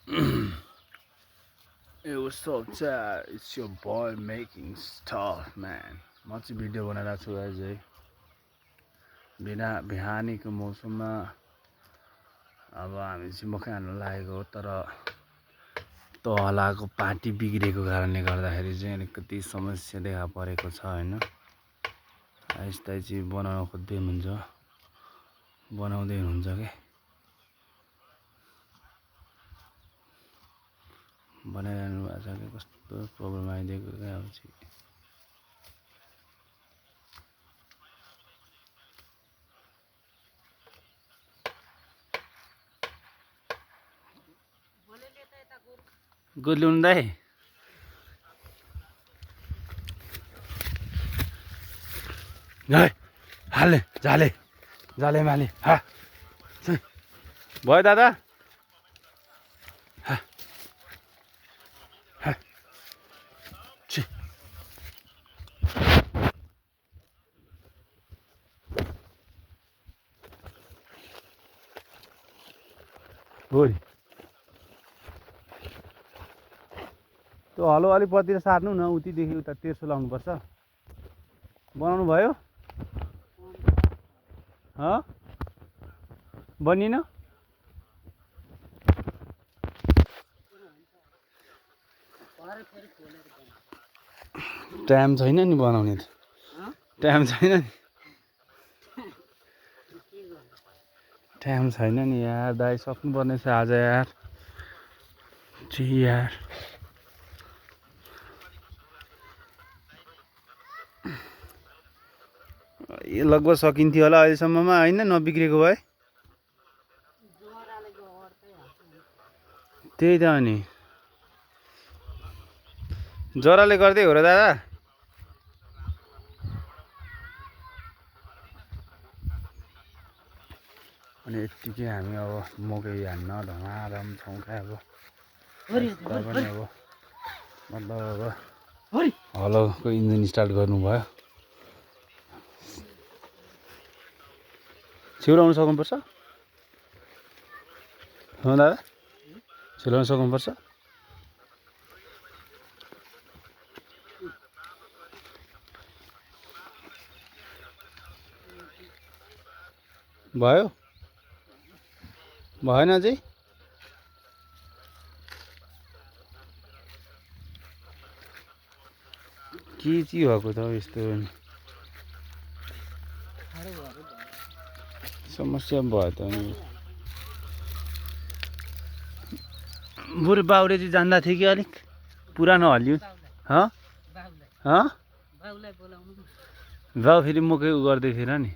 Hey, what's up, Chad? It's your boy making stuff, man. म चाहिँ video बनाइरहेको छु आज है बिहानीको मौसममा अब हामी चाहिँ मकै हाल्न लागेको हो तर तलाको पाटी बिग्रेको कारणले गर्दाखेरि चाहिँ अलिकति समस्या देखा परेको छ हैन आइस्ता चाहिँ बनाउन खोज्दै हुनुहुन्छ बनाउँदै हुनुहुन्छ के बनाइरहनु भएको छ कि कस्तो प्रब्लम आइदिएको क्या अब चाहिँ गोली ल्याउनु दाइ हाले झाले झाले माले हा भयो दादा छि गोली त्यो हलो अलि पतिर सार्नु न उतिदेखि उता तेर्सो लाउनुपर्छ बनाउनु भयो बनिन टाइम छैन नि बनाउने त टाइम छैन नि टाइम छैन नि यार दाइ सक्नुपर्ने छ आज यार छि यार यो लगभग सकिन्थ्यो होला अहिलेसम्ममा हैन नबिग्रेको भए त्यही त अनि जराले गर्दै हो र दादा अनि यतिकै हामी अब मकै हान्न धमाधम छौँ क्या अब पनि अब मतलब अब हलोको इन्जिन स्टार्ट गर्नुभयो छिउलाउनु सक्नुपर्छ हो दादा छिउलाउनु सक्नुपर्छ भयो भएन चाहिँ के चाहिँ भएको त यस्तो समस्या भयो त अनि बरु बाउरे चाहिँ जान्दा थियो कि अलिक पुरानो हल्लियो बाउ फेरि मकै गर्दै थिएन नि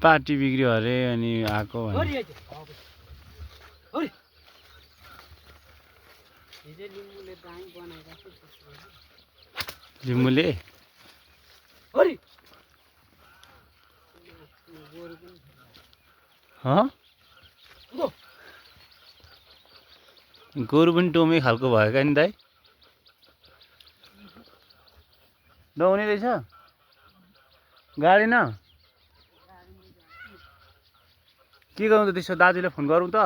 पार्टी बिग्रियो अरे अनि आएको लिम्बुले गोरु पनि टोमै खालको भयो क्या नि दाइ दौनी रहेछ गाडी न के गर्नु त त्यसो दाजुले फोन गरौँ त